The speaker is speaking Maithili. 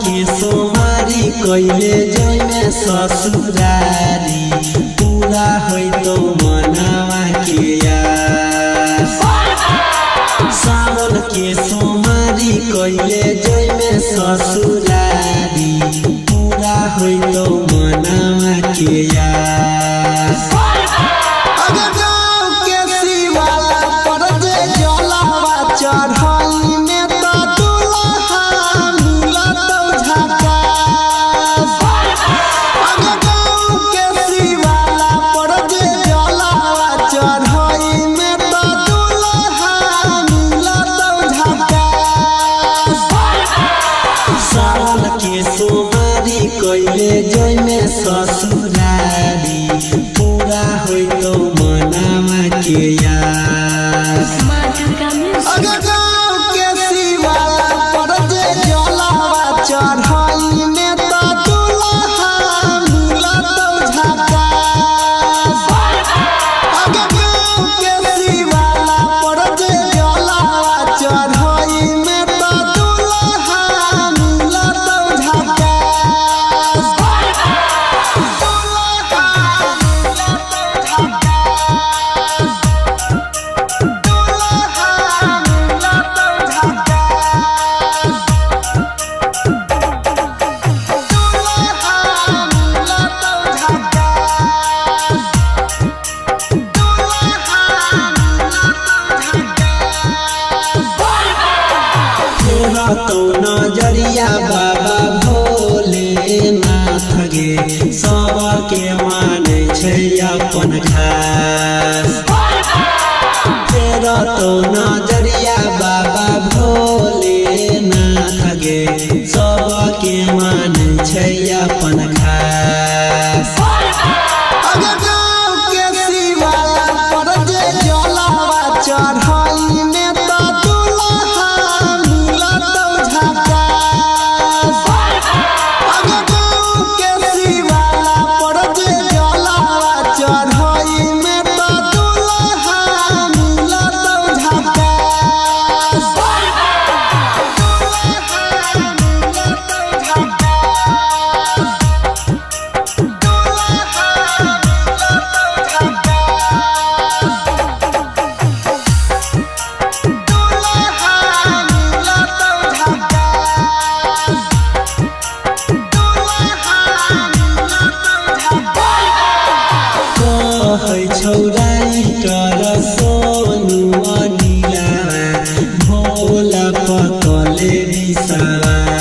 के सोमारी कइले जइमे ससुरारी पूरा होइतौ मनावा के आस। सावन के सोमारी कइले जइमे ससुरारी पूरा होइतौ मनावा के आस। अगर गाँव के शिवाला पर जे जलावा चढ़ाई में त दुल्हा मिलतौ झकास। अगर गाँव के शिवाला पर जे जलावा चढ़ाई में त दुल्हा मिलतौ झकास। सावन के सोमारी कइले जइमे ससुरारी पूरा होइतौ मनावा के आस। माँ दुर्गा म्यूजिक। अगर गाँव के शिवाला पर जे जलावा चढ़ाई में त दुल्हा मिलतौ झकास। अगर गाँव के शिवाला पर जे जलावा चढ़ाई में त दुल्हा मिलतौ झकास। दुल्हा मिलतौ झकास। दुल्हा मिलतौ झकास। दुल्हा मिलतौ झकास। दुल्हा मिलतौ झकास। फेरा तौ नजरिया बाबा भोलेनाथ गे सबके मानै छै अपन खास। फेरा तौ नजरिया बाबा भोलेनाथ गे सबके मानै छै अपन खास। अगर गाँव के शिवाला पर जे जलावा चढ़ाई में त दुल्हा मिलतौ झकास। अगर गाँव के शिवाला पर जे जलावा चढ़ाई में त दुल्हा मिलतौ झकास। दुल्हा मिलतौ झकास। दुल्हा मिलतौ झकास। दुल्हा मिलतौ झकास। दुल्हा मिलतौ झकास। कहै छौ राइटर सोनू अनिला भोला पकले विश्वास।